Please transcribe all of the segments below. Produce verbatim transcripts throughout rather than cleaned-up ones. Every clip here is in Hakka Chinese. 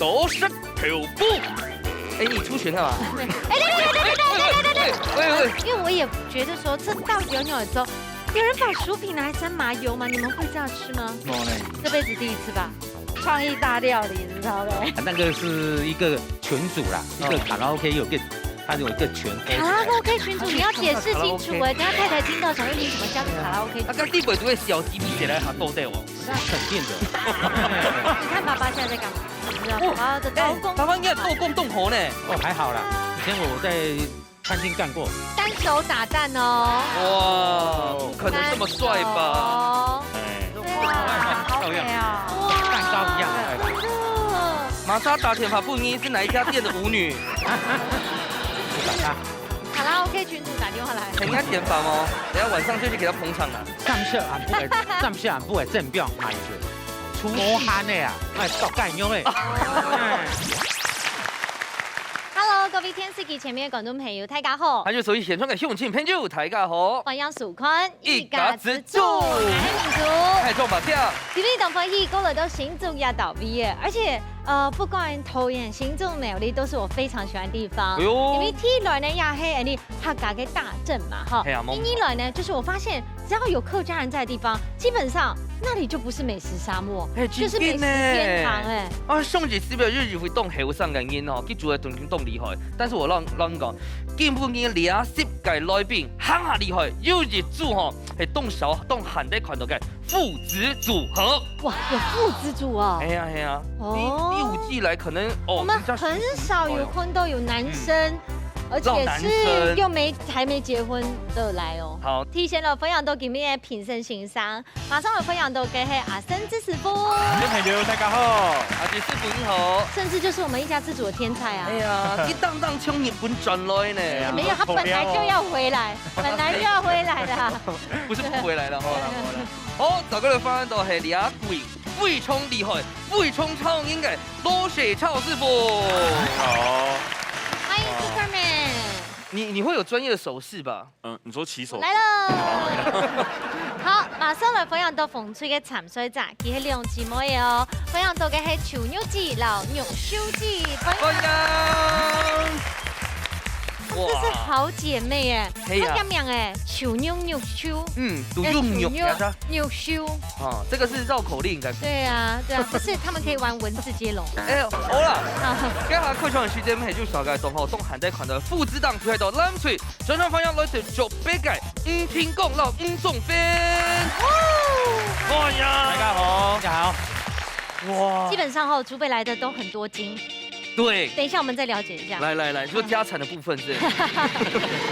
多食豆腐。哎，你出拳幹嘛？哎，等等等等等等等等等。喂喂，因為我也覺得說，這到底有沒有做？有人把薯餅拿來沾麻油嗎？你們會這樣吃嗎？沒呢。這輩子第一次吧？創意大料理，你知道的。那個是一個群組啦，一個卡拉OK有個，它有一個群。卡拉OK群組，你要解釋清楚哎，等下太太聽到想說你怎麼加入卡拉OK群組？那跟地北都會小雞皮起來好豆豆哦。那肯定的。你看爸爸現在在幹嘛？你知道爸爸的刀工？哎，爸爸應該刀工動好呢。哦，還好啦，以前我在餐廳幹過。單手打蛋哦。哇，不可能這麼帥吧？哎，對啊，好美哦。蛋糕一樣，哎，真的。馬上打電話問你是哪一家店的舞女。不敢啊。卡拉OK群組打電話來。人家點房哦，等下晚上就去給他捧場了。暫時還不會，暫時還不會，真不要買一個。出汗的啊，哎，到蓋牛嘞。哎。Hello，各位電視機前面的觀眾朋友，大家好。還有手機線上的鄉親朋友，大家好。歡迎收看一家之煮。我係明珠。嗨，眾朋友。今日當歡喜，過來到新竹這搭位耶，而且，呃，不管桃園、新竹、苗栗，都是我非常喜歡的地方。哎喲。因為第一來呢，也係你客家个大鎮嘛，哈。係啊，第二來呢，就是我發現只要有客家人在的地方，基本上那裡就不是美食沙漠，嘿，就是美食天堂哎。真的呢。啊，上一次表演就會當後生个人吼，佢煮个東西當厲害。但是我讓，讓你講，今晡日這十個來賓，行下厲害，有一組吼，係當少、當罕得看到个父子組合。哇，有父子組哦。哎呀，哎呀，哦。你，你有記來可能，哦，我們很少有看到有男生，嗯。而且是老男生。又沒，還沒結婚的來哦。好。提前了，分享到今日个評審先生。 馬上來分享到个係阿生之師傅。觀眾朋友，大家好。阿生師傅你好。甚至就是我們一家之煮的天菜啊。哎呀，一檔檔從日本轉來呢。哎呀，沒有，他本來就要回來，本來就要回來的啊。不是不回來了，好了，好了。好，再過來分享到係這位非常厲害、非常超人个老謝超師傅。好。歡迎Superman。你，你會有專業的手勢吧？ 嗯，你說騎手。來了。好，馬上來分享到紅隊个參賽者，佢係兩姊妹哦。分享到个係邱玉芝摎玉秀姊，歡迎。歡迎。哇。這是好姐妹耶，係啊。佢个名哎，邱玉玉秀。嗯，都用玉，哎，邱玉呀，玉秀。啊，這個是繞口令，應該是。對啊，對啊，不是，他們可以玩文字接龍。哎，好啦，啊。這下開場个時間，𠊎就紹介到吼，當罕得看到个父子檔，就係到藍隊 轉場歡迎來自竹北个吳庭光摎吳宗憲。歡迎。大家好。大家好。哇。基本上吼，竹北來的都很多金。對。等一下我們再了解一下。來來來，你說家產的部分是？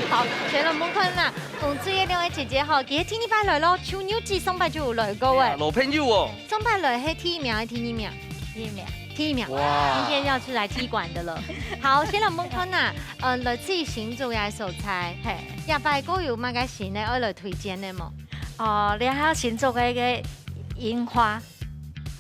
好，先來問看啦，紅隊个兩位姐姐吼，今日第二擺來咯，邱玉芝上擺就有來過哎。哎呀，老朋友哦。上擺來係第一名還係第二名？第一名。第一名。哇。今天要出來踢館的了。好，先來問看啦，呃，來自新竹个所在，嘿。 這擺過有麼个新个愛來推薦个無？哦，這下新竹个个櫻花。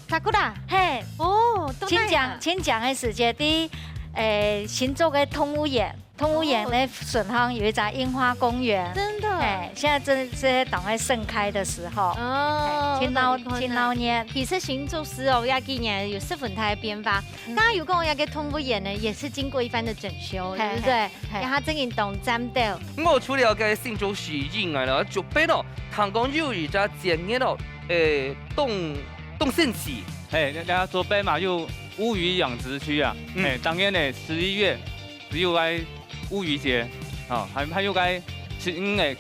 Sakura。嘿。哦，都在啊。清明，清明个時節，在，誒，新竹个動物園，動物園个脣項有一隻櫻花公園。真的。嘿，現在正是當在盛開的時候。哦，嘿，真鬧，真鬧熱。其實新竹市哦，這幾年有十分大个變化。 嗯。大家有講，這个動物園呢，也是經過一番的整修，嘿，對不對？嘿，嘿。然後正經當讚的。毋過除了該新竹市以外呢，竹北哦，聽講有一隻節日哦，誒，當，當神奇。嘿，該，該竹北嘛，有烏魚養殖區啊。嗯。嘿，當年呢，十一月，只有該烏魚節，哦，還，還有該十五个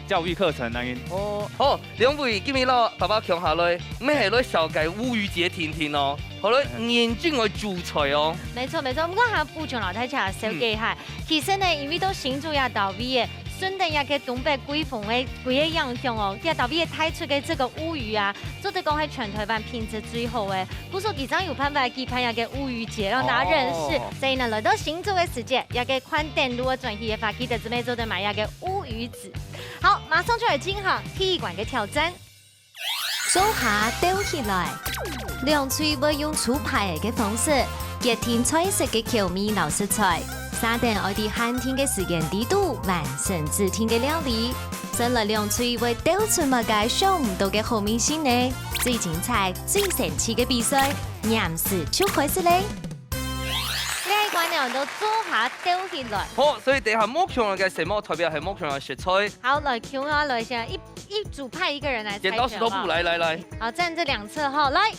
教育課程恁樣。哦，好，兩位今日摎爸爸共下來，毋係來紹介烏魚節定定哦，好來認真來煮菜哦。沒錯，沒錯，毋過還補充摎大家紹介一下。嗯。其實呢，因為到新竹這搭位个，順等這个東北季風个，季个影響哦，這搭位个帶出个這个烏魚啊，做得講係全台灣品質最好个。故所佢正有辦法舉辦這个烏魚節，讓大家認識。哦。所以呢，來到新竹个時節，這个看等路个轉去个話，記得準備做得買這个烏魚子。 好，馬上就來進行第一關个挑戰。做下鬥起來。兩隊會用抽牌仔个方式，決定菜色个口味摎食材。續等愛在限定个時間裡肚完成指定个料理。先來兩隊會鬥出麼个想毋到个好味緒呢？最精彩、最神奇个比賽，黏時就開始咧！兩人都做下鬥起來。好，所以等一下莫強个色目代表係莫強个食材。好，來，強啊，來先，一一組派一個人來猜拳好不好？剪刀石頭布，來來來。好，站這兩側哈，來。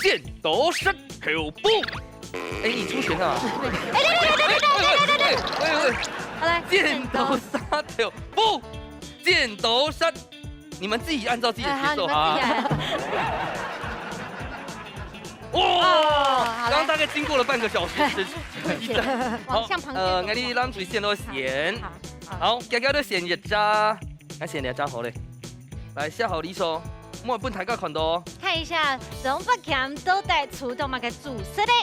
剪刀石頭布。哎，你出拳啊？哎，對對對對對對對對對。哎，哎，哎，哎，哎，好，來，剪刀石頭布，剪刀石，你們自己按照自己的節奏啊。哎，好，你們自己來。哇，哦，好，來。剛剛大概經過了半個小時，謝謝。好，往向旁邊走。呃，𠊎俚藍隊先來選。好，好。好，佳佳都選一隻，𠊎選兩隻好咧。來，寫好離手，莫分大家看到哦。看一下，鍾伯謙到底出到麼个主食咧？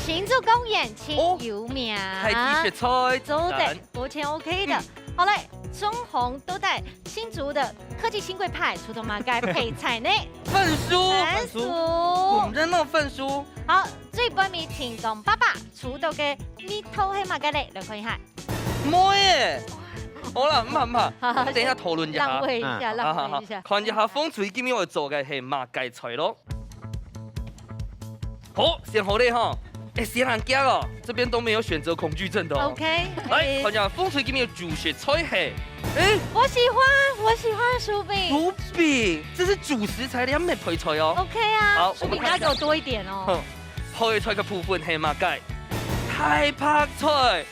新竹公園盡有名。哦，在地食材，做得，讚。完全OK的。嗯。好嘞，中紅到底新竹的科技新貴派出到麼个配菜呢？番薯，番薯。番薯。我們在鬧番薯。好，最尾天公伯伯出到个味道係麼个咧？來看一下。 妹耶！好啦，毋怕毋怕，好，我們等一下討論一下。浪費一下，嗯。浪費一下。好好好，看一下紅隊今晡日愛做个係麼个菜咯。好，選好咧吼。哎，先行夾哦，這邊都沒有選擇恐懼症的哦。OK。來，哎。看一下紅隊今晡日主食菜係，哎。我喜歡，我喜歡薯餅。薯餅，這是主食材料，毋係配菜哦。OK啊，好，薯餅大家給我多一點哦。我們看一下。哼，配菜个部分係麼个？大白菜。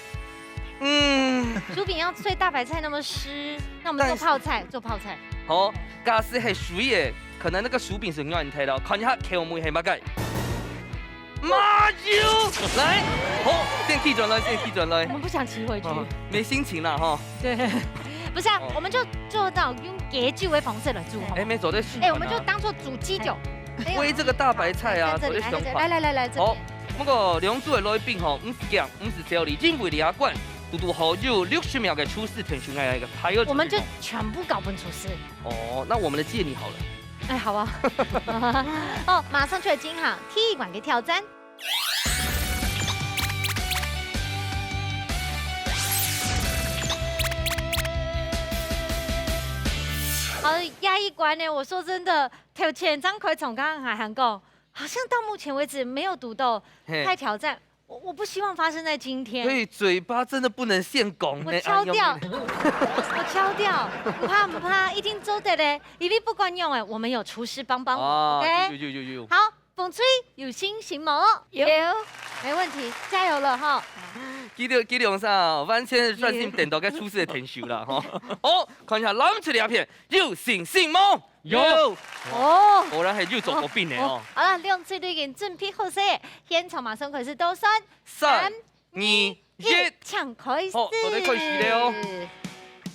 嗯。薯餅要像大白菜那麼濕，那我們做泡菜，但是做泡菜。好，假使係水个，可能那個薯餅係軟忒了，看一下口味係麼个。麻油，來，好，先提轉來，先提轉來。我們不想騎回去。哦，沒心情了哈。對，不是啊，哦。我們就做到用解酒的方式來煮，好嗎？哎，沒做得洗哎，我們就當做煮雞酒。哎。沒有。煨這個大白菜啊，哎，在這裡，做得想法。來，來，來，來，這邊。好，不過兩組的來賓吼，毋使驚，毋使焦慮，因為這關 堵堵好有六十秒个廚師，跈等𠊎个排个。我們就全部交分廚師。哦，那我們來借你好了。哎，好啊。哦，馬上就來進行第一關个挑戰。好，壓一關呢，我說真的，頭前張開場剛剛還喊講，好像到目前為止沒有堵到，嘿。太挑戰。 我，我不希望發生在今天。所以嘴巴真的不能限講呢，我敲掉，哎呀，我敲掉，毋怕毋怕，一定做得嘞，因為不管用哎，我們有廚師幫幫我，哦，OK？有，有，有，有，有。好，紅隊有信心無？有。沒問題，加油了哈。佢兩，佢兩儕哦，完全專心等到該廚師个𢯭手啦，吼。好，看一下藍隊這片，有信心無？有。哦。果然還有做過兵个哦。哦，好了，兩隊都已經準備好勢，現場馬上開始倒算。 三、三、二、二、一，一。請開始。好，做得開始了哦。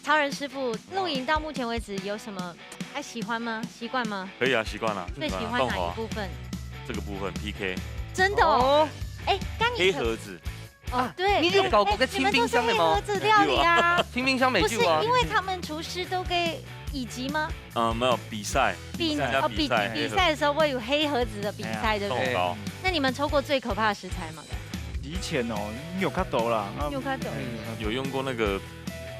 超人師傅，露營到目前為止有什麼還喜歡嗎？習慣嗎？可以啊，習慣了。最喜歡哪一部分？啊，動畫。這個部分，P K。真的哦。哦。哎，剛你黑盒子。哦，對，你有搞過个清冰箱的嗎？哎，哎，你們都是黑盒子料理啊。有啊。清冰箱沒救啊。不是，因為他們廚師都給乙級嗎？ 呃，沒有，比賽，比，參加比賽，哦，比，比賽的時候會有黑盒子的比賽，哎呀，對不對？豆糕。那你們抽過最可怕的食材嗎？以前哦，有較多啦，啊，有較多。嗯。有用過那個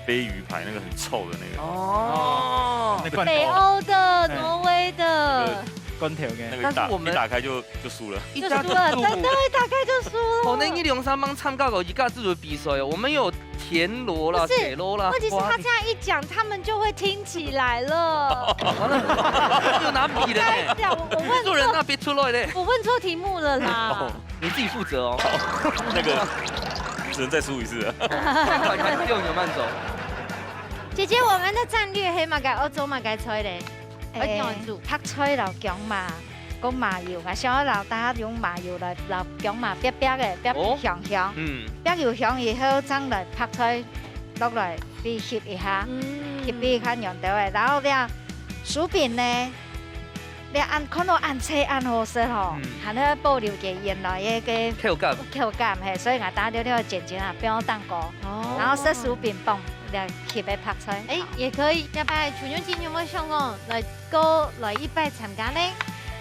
鯡魚排，那個很臭的那個。哦。那罐頭。北歐的、哎。挪威的。那個罐頭个。那個一打，但是我們一打開就，就輸了。一家之煮。就輸了，真的，一打開就輸了。哦，那一兩三幫參加過一家之煮的比賽哦，我們有 田螺啦，不是，水螺啦，問題是他這樣一講，他們就會聽起來了。完了，又拿筆了呢。不該這樣，我，我問錯，製作人拿筆出來了。我問錯題目了啦。哦，你自己負責哦。那個，只能再輸一次了。慢走，慢走。姐姐，我們的戰略係麼个？愛做麼个菜咧？愛仰般煮？白菜摎薑嫲。 講麻油，𠊎想愛摎大家用麻油來摎薑嫲煏煏个，煏哦。香香。嗯。煏有香以後，正來白菜落來去熻一下，嗯。熻熻較軟兜个。然後這薯餅呢，這恁，看到恁脆恁好食吼，嗯。還愛保留佢原來个，个口感。口感，嘿，所以𠊎大家略略剪剪啊，放當高。哦。然後食薯餅傍這熻个白菜。哎，也可以。下擺徐娘姐有沒有想講來 過來一擺參加呢？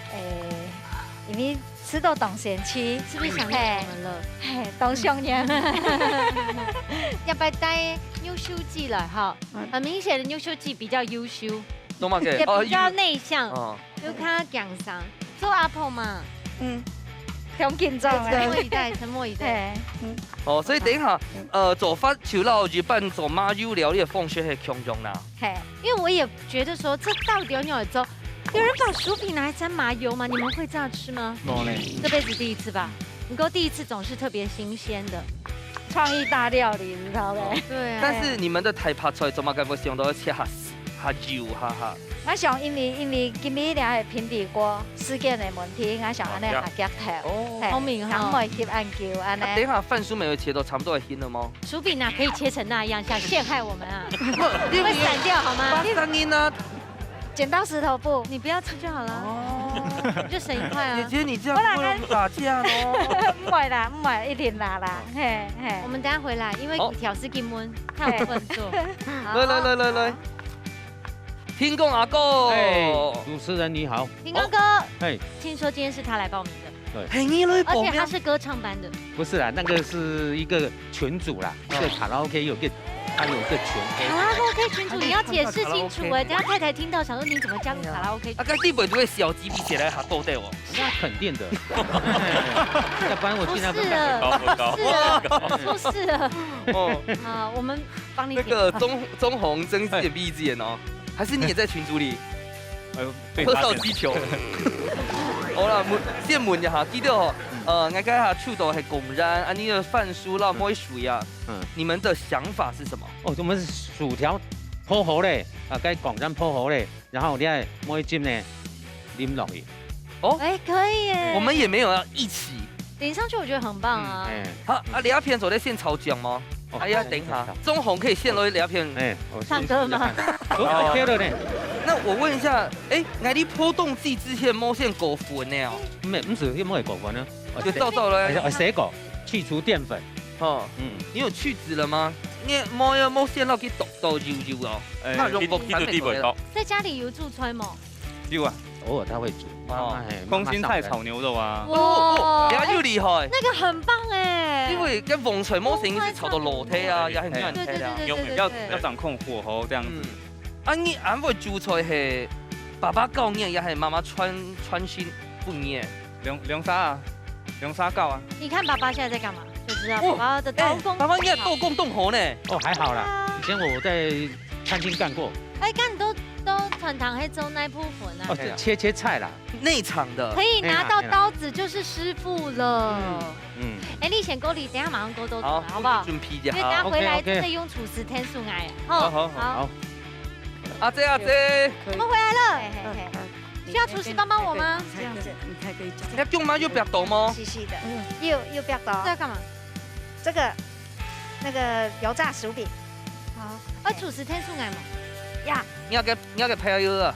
誒，因為試到當生趣。是不是想念我們了？嘿，嘿，當想念。要不要帶優秀記來哈？嗯。很明顯的優秀記比較優秀，懂嗎？也比較內向，哦，有。哦。有看到講啥？做阿婆嘛。嗯。當緊張啊。沉默以待，沉默以待。係。哦，所以等一下，呃，做法就摎一般做麻油料理个方式係共樣啦。係，因為我也覺得說，這到底要用來做？有人把薯餅拿來沾麻油嗎？你們會這樣吃嗎？無呢。這輩子第一次吧。不過第一次總是特別新鮮的。創意大料理，你知道無？對啊。但是你們的大白菜做麼个會想到要切下 下油下下。𠊎想因為，因為今日這係平底鍋事件个問題，𠊎想恁呢下夾頭。哦，係，聰明哈。等會切恁久恁呢。啊，等一下番薯沒有切到差不多會翕了嗎？薯餅哪可以切成那樣，想陷害我們啊？不，因為會散掉好嗎？八三一呢？剪刀石頭布。你不要吃就好了。哦。你就省一塊啊。姐姐，你這樣不能打架哦。毋會啦，毋會，一定啦啦，係，係。我們等下回來，因為你調是金溫，看我不能做。好。來來來來來。 天公阿哥。哎，主持人你好。天公哥，哦，嘿。聽說今天是他來報名的。對。嘿，你來報名。而且他是歌唱班的。不是啦，那個是一個群組啦，一個卡拉OK有一個，他有一個群。卡拉OK群組，你要解釋清楚哎，等下太太聽到想說你怎麼加入卡拉OK群組？啊，該地本就會小雞皮寫來哈，豆豆哦。那肯定的。要不然我盡量不敢。不是了，不是了，出事了。哦。啊，我們幫你點。那個鍾，鍾宏真是眼閉一隻眼哦。 還是你也在群組裡？哎呦，被發現。喝到雞球。好啦，問，先問一下，記得哦，嗯。呃，𠊎該下出到係貢丸，啊，你个番薯啦，嗯。燜水啊，嗯。你們的想法是什麼？哦，我們薯條烰好咧，啊，該貢丸烰好咧，然後你愛燜汁呢，淋落去。哦。哎，可以耶。我們也沒有要一起 淋上去我覺得很棒啊。嗯，哎。好，啊，你要片手在現炒醬嗎？哦，哎呀，等一下，鍾宏可以現來你要片。哎，我唱歌嗎？哦，OK了呢。那我問一下，哎，𠊎你烰東西之前無先過粉呢哦？沒，不是，又沒有過粉呢。就燥燥了。哎，哎，水果，去除澱粉。哦，嗯。你有去籽了嗎？你無有，無先落去剁剁油油哦，哎，那用過你，你就地本搞。在家裡有煮菜嗎？有啊。 偶爾他會煮，媽媽，哦，嘿，空心菜炒牛肉啊。哇，哦，哦，也有厲害。那個很棒哎。因為該黃菜無先一直炒到老底啊，黃菜。也很軟。對，對，對，對，對，對，對。要，要掌控火候這樣子。嗯。啊，你恁會煮菜係爸爸教你，也係媽媽傳，傳承分你？兩，兩儕啊，兩儕教啊。你看爸爸現在在幹嘛，就知道爸爸的刀工。哦，哎，爸爸應該刀工當好呢。哦，還好啦。對啊。以前我在餐廳幹過。哎，該你都，都常常會做哪部分啊？哦，這切，切菜啦。 內場的。可以拿到刀子就是師傅了。嗯，嗯。哎，你先過去，等一下馬上過到，好，好不好？我去準備一下。因為等一下回來真的用廚師添手愛，吼。好，好，好。好。阿姐，阿姐。我們回來了。嘿，嘿，嘿。需要廚師幫幫我嗎？這樣子，你才可以講。該薑嫲有煏到嗎？細細的，有，有煏到。這要幹嘛？這個，那個油炸薯餅。好。呃，廚師添手愛嗎？呀。你要給，你要給朋友啊。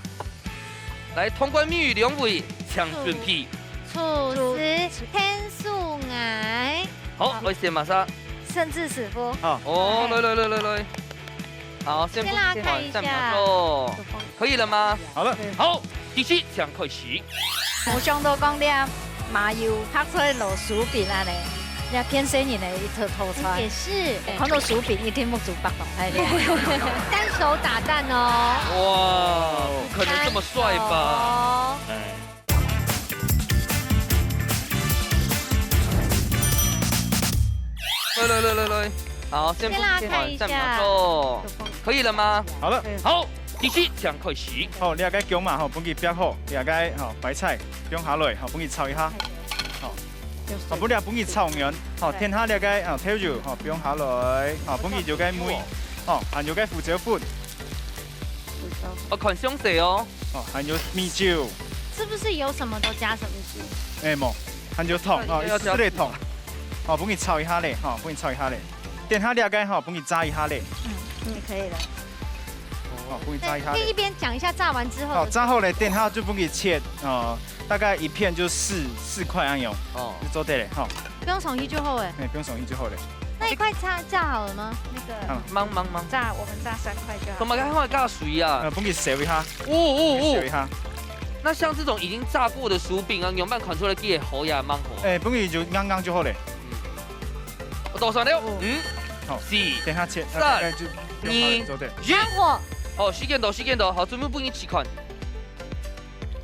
來，通關密語兩位，請準備。廚師添手愛。好，好。我先馬上。盛智師傅。好。哦，來，來，來，來，來。好，先不先來看一下。先不先來，可以了嗎？好了。好，第七，請開始。我想到講了，麻油白菜摎薯餅恁呢，這片細人个一道套餐。也是。看到薯餅一定目珠擘大開了。單手打蛋哦。哇，不可能這麼帥吧？單手。哎。來，來，來，來，來。好，先不先來看一下。先不先來，可以了嗎？好了。好，第七，請開始。好，這個薑嫲吼，分佢煏好，這個吼，白菜放下來，吼，分佢炒一下。好。 好，分你，分你炒軟，好，添下這個，啊，豆油，好，放下來，好，分佢有個味，好，還有個胡椒粉。哦，看相勢哦。哦，還有米酒。是不是有什麼都加什麼？哎，無，還有糖，哦，一絲絲个糖。好，分佢炒一下咧，好，分佢炒一下咧。等下這個，好，分佢炸一下咧。嗯，也可以了。好，分佢炸一下咧。可以一邊講一下炸完之後的。好，炸好咧，等下就分佢切，哦， 大概一片就四，四塊恁樣，哦。就做得了，吼。不用上去就好欸。哎，不用上去就好了。那一塊炸，炸好了嗎？那個，嗯。忙，忙，忙。炸，我們炸三塊就好。怎麼還會加水啊？呃，分佢燒一下。哦，哦，哦。燒一下。那像這種已經炸過的薯餅啊，仰般看出來佢个好也蠻好？哎，分佢就硬硬就好了。嗯。我倒算了。哦。五、好，四、等下切，三、大概就，二、做得。一。關火。好，時間到，時間到，好，準備分你試看。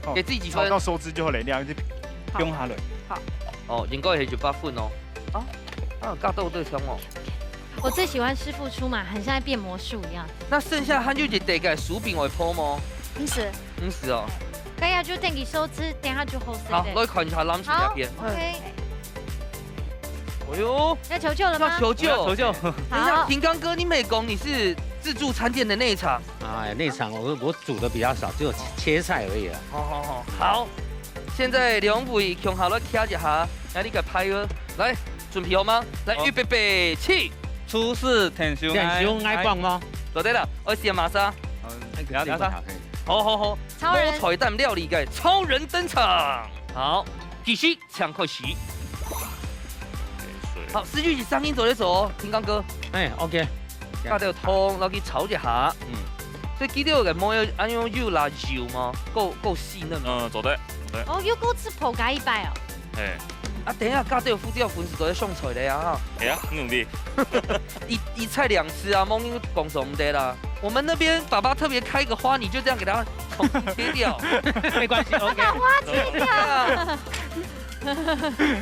好，給自己幾分？炒到收汁就好了，你就放下來。好。哦，應該係一百分哦。啊，啊，加到對象哦。我最喜歡師傅出馬，很像在變魔術一樣。那剩下還有一塊个薯餅會鋪嗎？毋使。毋使哦。該下就等佢收汁，等下就好食好，了。來看一下藍色那邊。好，OK。哎呦，要求救了嗎？要求救。要求救。等一下，好。平刚哥，你沒講你是自助餐店的內場。哎，內場我，我煮的比較少，只有切菜而已啊。好好好，好。現在兩位共下來看一下，那你个牌哦。來，準備好嗎？來，好。預備，備，起。廚師，天上天上愛講嗎？做得了，我先馬上。嗯，哎，拿，拿上。嘿。好好好，超人。無彩蛋料理个超人登場。好，繼續，請開始。好，四句一聲音做得做哦，平剛哥。哎，OK。加點糖，落去炒一下。嗯。所以記得个，莫要，哎喲，有辣椒嗎？夠，夠細嫩嗎？嗯，做得，做得。哦，又夠食破加一擺哦。嘿。啊，等一下，加點副料粉絲都在上菜了啊，哈。哎呀，努力。一，一菜兩吃啊，莫講做毋得啦。我們那邊爸爸特別開個花，你就這樣給他重新切掉。沒關係，OK。把花切掉。對啊。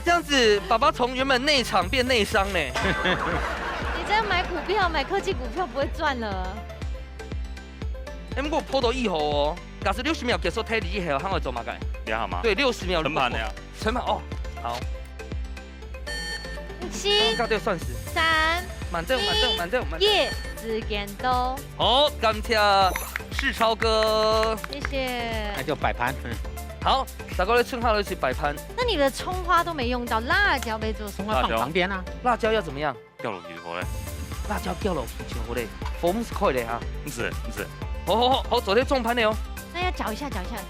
這樣子，爸爸從原本內場變內商呢。你這樣買股票，買科技股票不會賺了。哎，不過破到以後哦，假設六十秒結束，退離以後，還會做麼个？你好嗎？對，六十秒。成盤了呀。成盤哦，好。七，剛剛對算时。三，慢走，慢走，一，慢走，慢走。一，時間到。好，感謝世超哥。謝謝。那就擺盤，嗯。好，再過來趁好了去擺盤。那你的蔥花都沒用到，辣椒被做什麼？蔥花放旁邊啊。辣椒要怎麼樣？掉落去好咧。辣椒掉落去就好咧，粉絲可以咧哈。毋使，毋使。好好好好，昨天中盤了哦。那要攪一下，攪一下。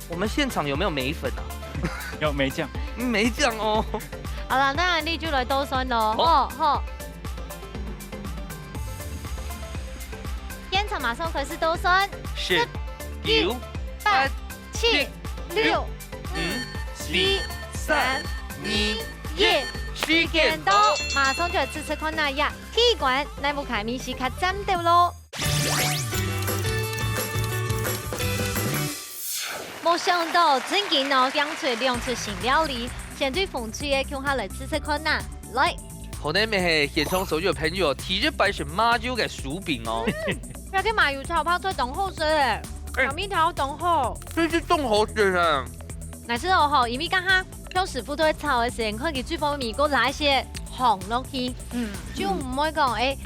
我們現場有沒有梅粉啊？有梅醬。梅醬哦。好了，那你就來倒算咯。好。好，好。現場馬上開始倒算。十、十、九、九、八、八、七、七、六、六、五、五、四、四、三、三、二、二、一，一，時間到。時間到。馬上就來試試看哪呀。第一關，來，𠊎看美食較讚斗咯。無想到，正經哦，變出兩出新料理，先對紅隊个共下來試試看哪。來。可能乜係現場所有个朋友第一擺食麻油个薯餅哦。嗯，這个麻油炒白菜當好食誒，哎。小蜜桃當好。這是當好食啊。 𠊎知道吼，因為剛剛漂師傅都會炒个時間，看佢最後面過拿一些糖落去，嗯。就毋會講，哎，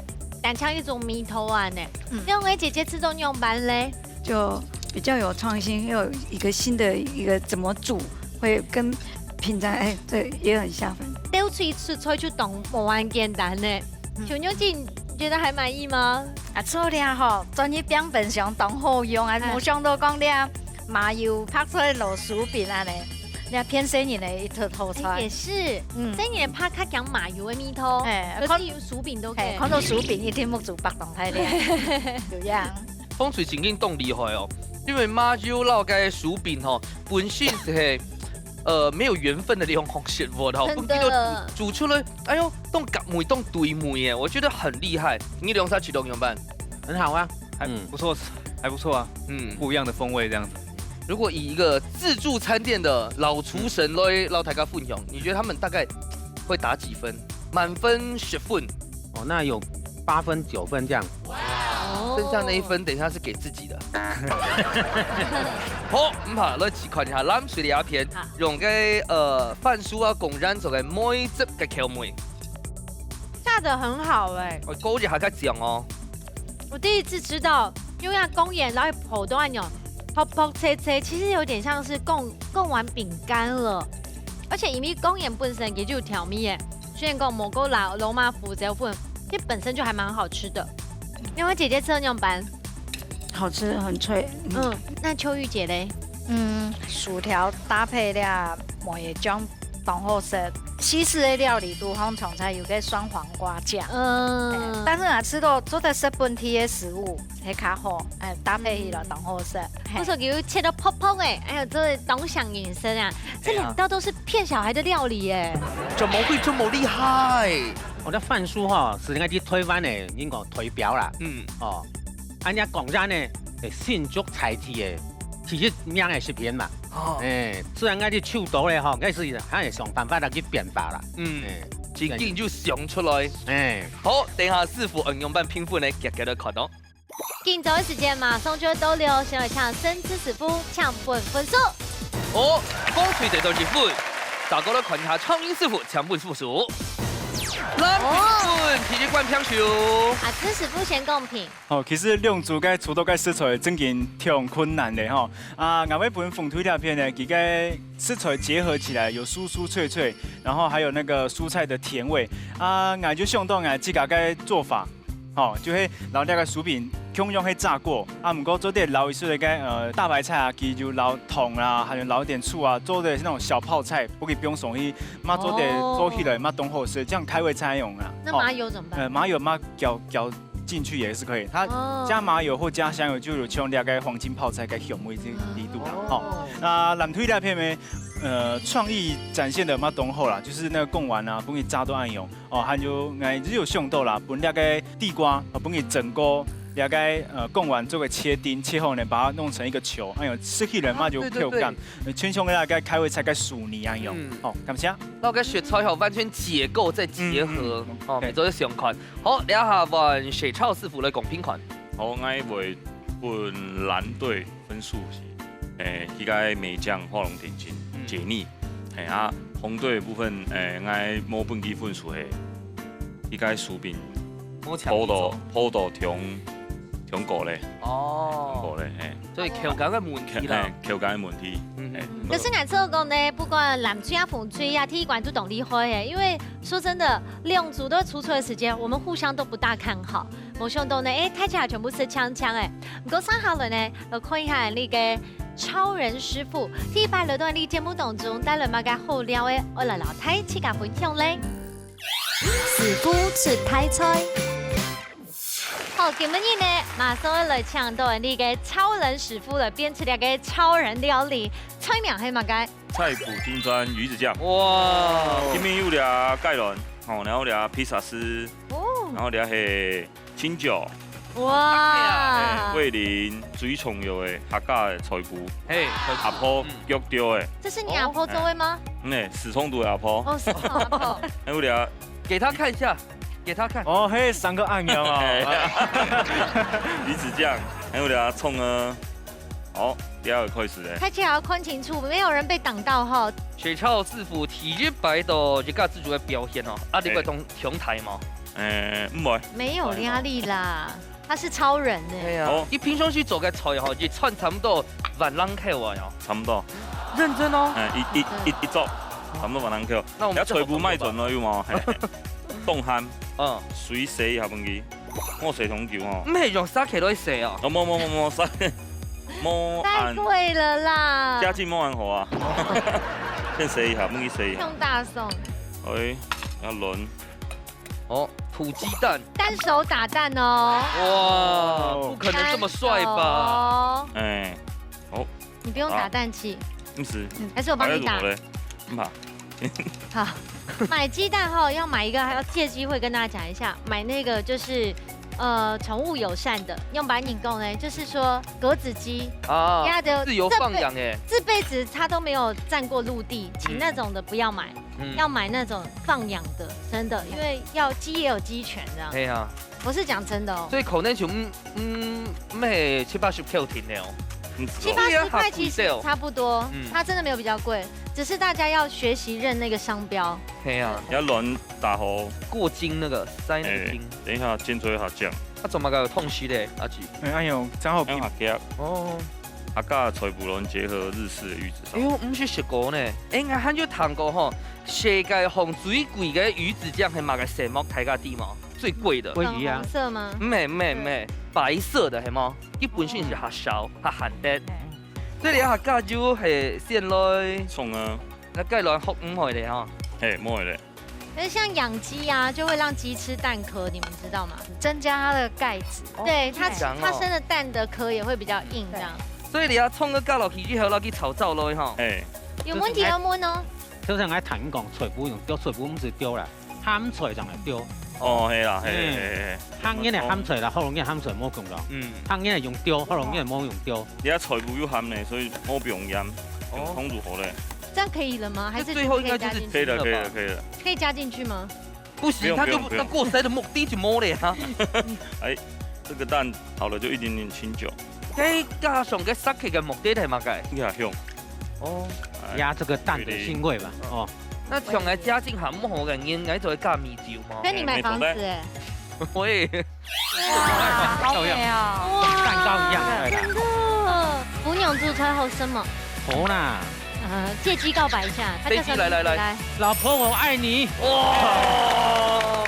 單淨一種味道啊呢。嗯。那我姐姐試著仰般咧？就比較有創新，又有一個新的一個怎麼煮，會跟平常，哎，對，也很下飯。兜出一出菜就當無恁簡單呢。嗯。小牛姐，你覺得還滿意嗎？啊，做了吼，專業變冰箱當好用啊，哎。無想到講了 麻油白菜摎薯餅恁呢，你看變細人个一道好菜。哎，也是，嗯。細人个怕較驚麻油个味道，哎，可是有薯餅都可以。看，哎，看到薯餅一定目珠擘大大咧，有影。紅隊正經當厲害哦，因為麻油摎該薯餅吼，本身係，呃，沒有緣分个兩項食物吼，真的。毋過煮，煮出來，哎喲，當合味，當對味耶，我覺得很厲害。你兩儕試著仰般？很好啊。 還不錯，嗯。還不錯啊。嗯。不一樣的風味這樣子。如果以一個自助餐店的老廚神來，嗯。摎大家分享，你覺得他們大概會打幾分？滿分十分。哦，那有八分、九分這樣。哇哦。剩下那一分，等一下是給自己的。好，毋怕，來試看一下藍隊這片，好。用該，呃，番薯啊，貢丸做个梅汁个口味。下得很好欸。哦，高級還較講哦。 我第一次吃到用那貢丸來泡到恁樣，薄薄脆脆，其實有點像是貢，貢丸餅乾了。而且因為貢丸本身佢就有調味耶，雖然講無過落羅馬胡椒粉，其實本身就還蠻好吃的。兩位姐姐試著仰般？好吃，很脆。嗯。嗯，那秋玉姐嘞？嗯，薯條搭配了梅仔醬 當好食。西式个料理肚項常常有个酸黃瓜醬。嗯。哎，但是啊，試著做得食本地个食物，係較好，哎，搭配起來當好食。嘿。𠊎說佢切到薄薄欸，哎喲，真的當像人生啊！這兩道都是騙小孩的料理耶。怎麼會這麼厲害？我的番薯吼，係應該去台灣个，應該台標啦。嗯。哦，恁樣講真呢，欸，新竹在地个。第一名个食品嘛。哦。哎，雖然𠊎个手到咧吼，但是還會想辦法來去變化啦。嗯。哎。真緊就想出來。哎。好，等一下師傅愛仰般評分呢，遽遽來看哦。今朝个時間馬上就會到了，先來請生智師傅請分分數。哦，紅隊得到一分，再過來看一下昌英師傅請分分數。藍隊一分，第一關平手。啊，智師傅先公平。 哦，其實兩組該出到个食材正經忒困難个吼。啊，𠊎會分紅隊這片呢，佢个食材結合起來有酥酥脆脆，然後還有那個蔬菜的甜味。啊，𠊎就想到𠊎自家个做法，吼，就係摎這個薯餅共樣係炸過，啊，毋過做得摎一息个，呃，大白菜啊，佢就摎糖啊，還有摎一點醋啊，做的那種小泡菜，毋會放上去，嘛做得做起來嘛當好食，這樣開胃菜用啊。那麻油怎麼辦？呃，麻油嘛攪攪 進去也是可以。它哦。加麻油或加香油，就有像那個黃金泡菜个香味這个味道啦，哦。吼。那藍隊這片呢，呃，創意展現得嘛當好啦，就是那個貢丸啊，分佢炸到恁樣，哦，還有，哎，就有想到啦，分那個地瓜，哦，分佢整個那個，呃，貢丸做個切丁，切好呢，把它弄成一個球，哎喲，食起來嘛就口感，啊，對，對，對。呃，就像那個開胃菜个薯泥恁樣。嗯。好，感謝。那個食材吼，完全解構再結合，嗯，嗯，嗯。哦，OK。你做得想看。 好，這下換水超師傅來公平看。好，𠊎會分藍隊分數係，誒，佢个梅醬畫龍點睛，嗯。解膩。誒，啊，紅隊个部分，誒，𠊎無分佢分數係，佢个薯餅無強，好到，好到中，中過咧。哦。中過咧，誒。 所以口感个問題啦。嘿，口感个問題。嗯。嘿。可是𠊎想講呢，不管藍隊啊、紅隊啊，第一關就當厲害誒，因為說真的，兩組都出錯个時間，我們互相都不大看好。無想到呢，誒，大家全部食淨淨誒。毋過接下來呢，來看一下𠊎个超人師傅，第一擺來到𠊎个節目當中，帶來麼个好料誒，愛來摎大自家分享咧。師傅出大菜。 好，今晡日呢，馬上愛來請到𠊎个超人師傅來變出來个超人料理，菜名係麼个？菜脯金磚魚子醬。哇！今晡日有這芥藍，吼，然後這披薩絲，哦。然後這係青椒，哇！誒，味淋，最重要个客家个菜脯，嘿，菜脯。阿婆，嗯。剁掉个。這是你阿婆做的嗎？嗯，誒，四川肚个阿婆。哦，四川阿婆。還有這，給他看一下。 給他看。哦，嘿，三個按鈕哦。嘿。魚子醬，還有這蔥啊。好，第二個開始咧。大家要看清楚，沒有人被擋到哈。水超師傅第一擺到一家之主个表現哦，啊，你會同，嘿。同台嗎？誒，毋會。沒有壓力啦，他是超人呢。對啊，好。你平常時做个菜吼，一餐差不多萬零克啊喲。差不多。認真哦。誒，一，一，一，一桌，差不多萬零克。那我們這菜脯賣轉了有無？嘿。 凍鹹，嗯。水洗一下分佢，莫洗忒久吼。毋係用沙克來洗哦。哦，無無無無，沙，無恁，太貴了啦。價錢無恁好啊。先洗一下，分佢洗一下。用大宋。哎，要輪。哦，土雞蛋。單手打蛋哦。哇，不可能這麼帥吧？單手。哎，好。你不用打蛋器。啊，毋使。嗯，還是我幫你打。還要怎麼嘞？毋怕。 好，買雞蛋吼，要買一個，還要借機會跟大家講一下，買那個就是，呃，寵物友善的，用白米講呢，就是說格子雞，啊，它的自由放養欸。這輩，這輩子它都沒有佔過陸地，請那種的不要買，嗯。要買那種放養的，真的，因為要雞也有雞權這樣。對啊。我是講真的哦。所以可能就，嗯，嗯，毋係七八十塊錢的哦。嗯，七八十塊其實差不多，嗯。它真的沒有比較貴。 只是大家要學習認那個商標。係啊。要卵打好。過筋那個，塞那個筋。欸，等一下，先做一下醬。啊，做麼个有痛惜咧，阿姊？哎，哎喲，正好比。用下夾。哦。啊，佮菜脯卵結合日式的玉子燒。哎喲，毋識食過呢。哎，𠊎還有聽過吼，世界上最貴个魚子醬係麼个色目，大家知無？最貴的。鮭魚啊。粉紅色嗎？毋係，毋係，毋係，白色的，係無？佢本身係較燒，較鹹的。這裡下加油係先來。蔥啊。 該雞卵殼毋會咧吼。嘿，毋會咧。可是像養雞啊，就會讓雞吃蛋殼，你們知道嗎？增加它的鈣質。哦，對，它，這樣哦。它生的蛋的殼也會比較硬，這樣。所以你愛蔥个加落去以後，落去炒燥落去吼。嘿。有問題要問哦。就像𠊎頭先講，菜脯用剁，菜脯毋使剁啦，鹹菜正來剁。哦，係啦，係，嗯。係，係，係。客人个鹹菜啦，學老人个鹹菜無共樣。嗯。客人个用刀，學老人个無用刀。你个菜脯有鹹呢，所以無用鹽，用哦。通就好咧。這樣可以了嗎？還是這最後應該就是可以加進去？可以了，可以了，可以了。可以加進去嗎？不行，不用，他就，不用，不用。那過篩的目的就沒了啊。哎，這個蛋好了，就一點點清酒。該加上个沙克个目的係麼个？你看香。哦。哎，壓這個蛋的腥味吧，對，對。哦。那像𠊎家境還毋好个人，𠊎就會加米酒嗎？跟你買房子哎。哎，沒錯。喂。哇，好美哦。哇，蛋糕一樣，哎呀。真的，麩蓉做出來好食無？好啦。呃，借機告白一下，他叫什麼名字？飛機，來，來，來。來。老婆，我愛你。哇！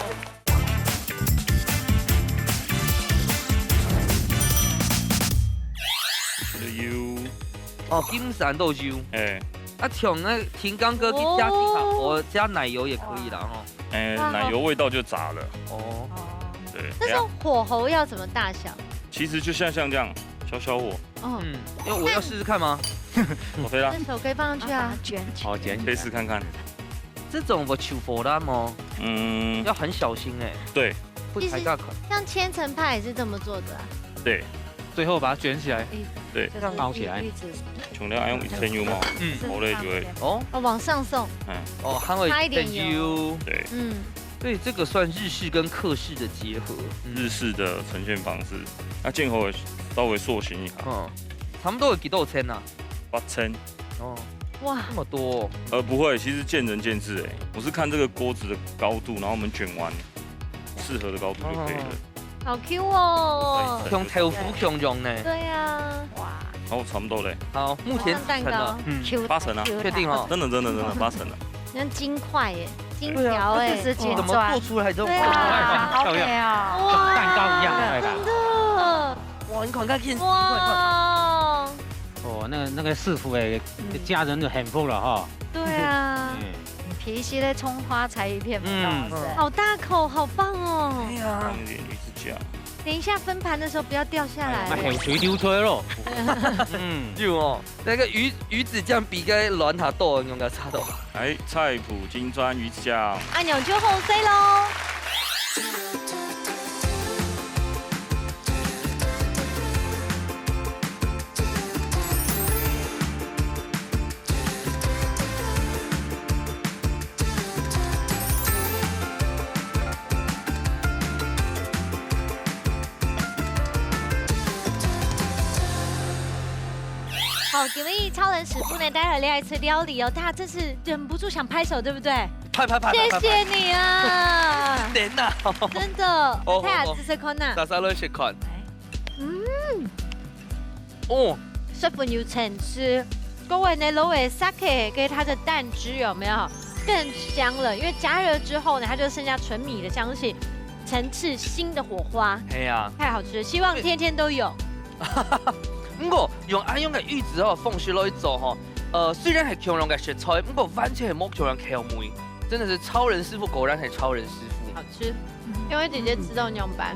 有。哦，金山都有。哎。啊，像那天剛哥去加幾下，哦。我加奶油也可以啦，吼。哎，哇，好。奶油味道就雜了。哦。哦。對，這種火候要怎麼大小？其實就像，像這樣，小小火。哦。嗯，要，我要試試看嗎？OK啦。這手可以放上去啊。把它捲起來。好，捲起來。可以試看看。這種有手火力嗎？嗯。要很小心欸。對。會刣甲款。其實像千層派也是這麼做的啊。對。最後把它捲起來。欸，對。這樣凹起來。玉子，從那用一層油嘛，嗯。好嘞，就會。哦。哦，往上送。嗯。哦，還會一層油。差一點油。對。嗯。所以這個算日式跟客式的結合。嗯。日式的呈現方式，那劍口也稍微塑形一下。嗯，差不多有幾多層啊？八層。哦，哇。這麼多哦。呃，不會，其實見仁見智欸。我是看這個鍋子的高度，然後我們捲完適合的高度就可以了。哦。好Q哦。用豆腐共樣呢。對啊。哇。哦，差不多嘞。好，目前幾層了？蛋糕。嗯。Q，八層啊。Q彈。確定哦？真的，真的，真的，八層了。像金塊耶，金條耶。對啊，這是金磚。怎麼做出來都對啊，好美哦。漂亮。哇，蛋糕一樣，哎呀。真的。哇，你看，看，看，你看，看。哇。哦，那個，那個師傅欸，嗯。家人就幸福了哈。對啊。嗯。皮西的蔥花才一片不到，嗯。是。好大口，好棒哦。對啊。放一點魚子醬。等一下分盤的時候不要掉下來。哎，那鹹水流出來了。嗯。有哦。 該个魚，魚子醬比該卵還多，用个差多。哎，菜脯金磚魚子醬。恁樣就好勢咯。好，今日超人師傅呢，帶來這一次料理哦，大家真是忍不住想拍手，對不對？拍，拍，拍，拍，拍，拍。謝謝你啊。等啊。真的，哦，大家試試看吶。哦，哦。大家來試看。嗯。哦。十分有層次，各位呢，摎个沙克跟它的蛋汁有沒有更香了？因為加熱之後呢，它就剩下純米的香氣。 層次新的火花。係啊。太好吃了，希望天天都有。毋過，用恁樣个預製吼方式來做吼，呃，雖然係共樣个食材，毋過完全係無共樣口味。真的是超人師傅，果然係超人師傅。好吃，因為姐姐知道你用白。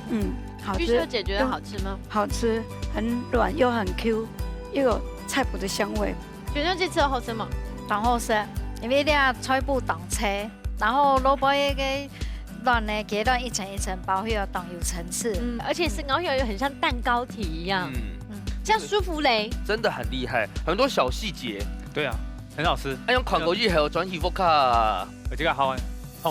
嗯，好吃。玉秀姐覺得好吃嗎？好吃，很軟又很Q，又有菜脯的香味。 全秀姐食了好食無？當好食，因為這菜脯當脆，然後蘿蔔个卵呢，雞卵一層一層包起來，當有層次。嗯，而且是咬起來又很像蛋糕體一樣。嗯。嗯，這樣舒芙蕾。真的很厲害，很多小細節。對啊，很好吃。哎，用看過以後，轉去屋下。這個好玩。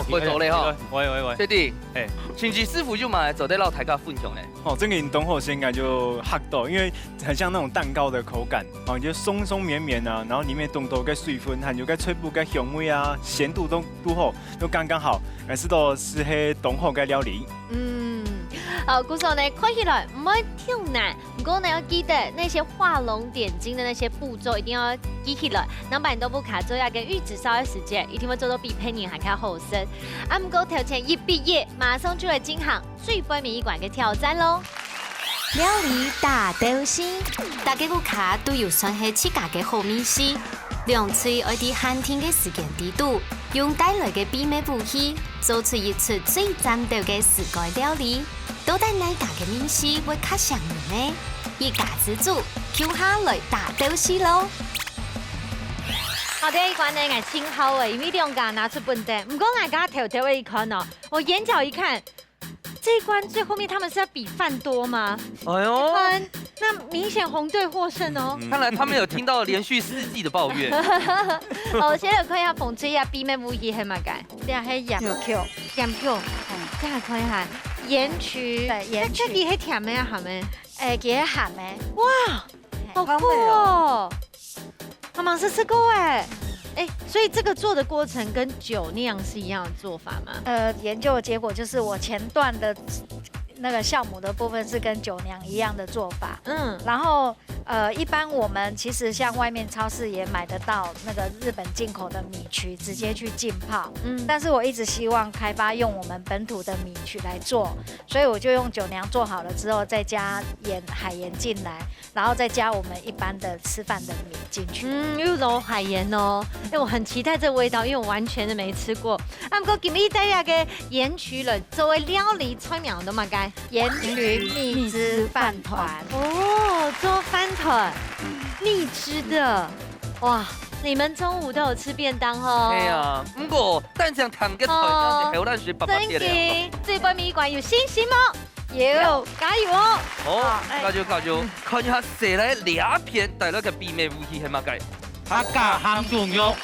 會做咧吼。喂，喂，喂。確定？哎。星期師傅有麼个做得摎大家分享呢？哦，這個你當好食，應該就嚇到，因為很像那種蛋糕的口感，哦，就鬆鬆綿綿啊，然後裡面當多个水分，還有个菜脯个香味啊，鹹度都，都好，都剛剛好，還係都係當好个料理。嗯，好，故所呢，看起來毋會忒難， 毋過呢，要記得那些畫龍點睛的那些步驟一定要記起來，若毋然你都無卡做這個玉子燒个時節，一定會做到比別人還較好食。啊，毋過頭前一比一，馬上就來進行最尾一關个挑戰咯。料理大鬥西，大家屋下都有算係自家个好味緒，兩隊愛在限定个時間裡肚，用帶來个秘密武器，做出一出最讚鬥个自家料理。 到底哪家个味緒會較餳人呢？一家之煮，共下來大鬥西咯！好，第一關呢，𠊎盡好欸，因為兩家拿出本底。毋過𠊎剛剛偷偷的一看哦，我眼角一看，這一關最後面他們是要比飯多嗎？哎呦，看，那明顯紅隊獲勝哦。看來他們有聽到連續四季的抱怨。哦，先來看一下紅隊啊，秘密武器係麼个？這係鹽有 Q，鹽球，再來看一下鹽曲。對鹽曲那這裡係甜的啊，鹹的？哎，佢係鹹的。哇，好酷哦！媽媽是吃過哎，哎，所以這個做的過程跟酒釀是一樣的做法嗎？呃，研究的結果就是我前段的那個酵母的部分是跟酒釀一樣的做法，嗯然後。呃，一般我們其實像外面超市也買得到那個日本進口的米曲，直接去浸泡。嗯，但是我一直希望開發用我們本土的米曲來做，所以我就用酒釀做好了之後，再加鹽、海鹽進來，然後再加我們一般的吃飯的米進去。嗯，又落海鹽哦。哎，我很期待這味道，因為我完全都沒吃過。啊，毋過今日帶這個鹽曲來做个料理，菜名都嘛該。鹽曲蜜汁飯團。哦，做飯團，蜜汁的，哇！你們中午都有吃便當哦？哎呀，毋過單淨聽个台灣的口難是爸爸真爹的。的，這關美食有信心嗎？有，加油哦！哦好，哎加油加油！看一下，誰來這片帶來个秘密武器係麼个？客家鹹豬肉，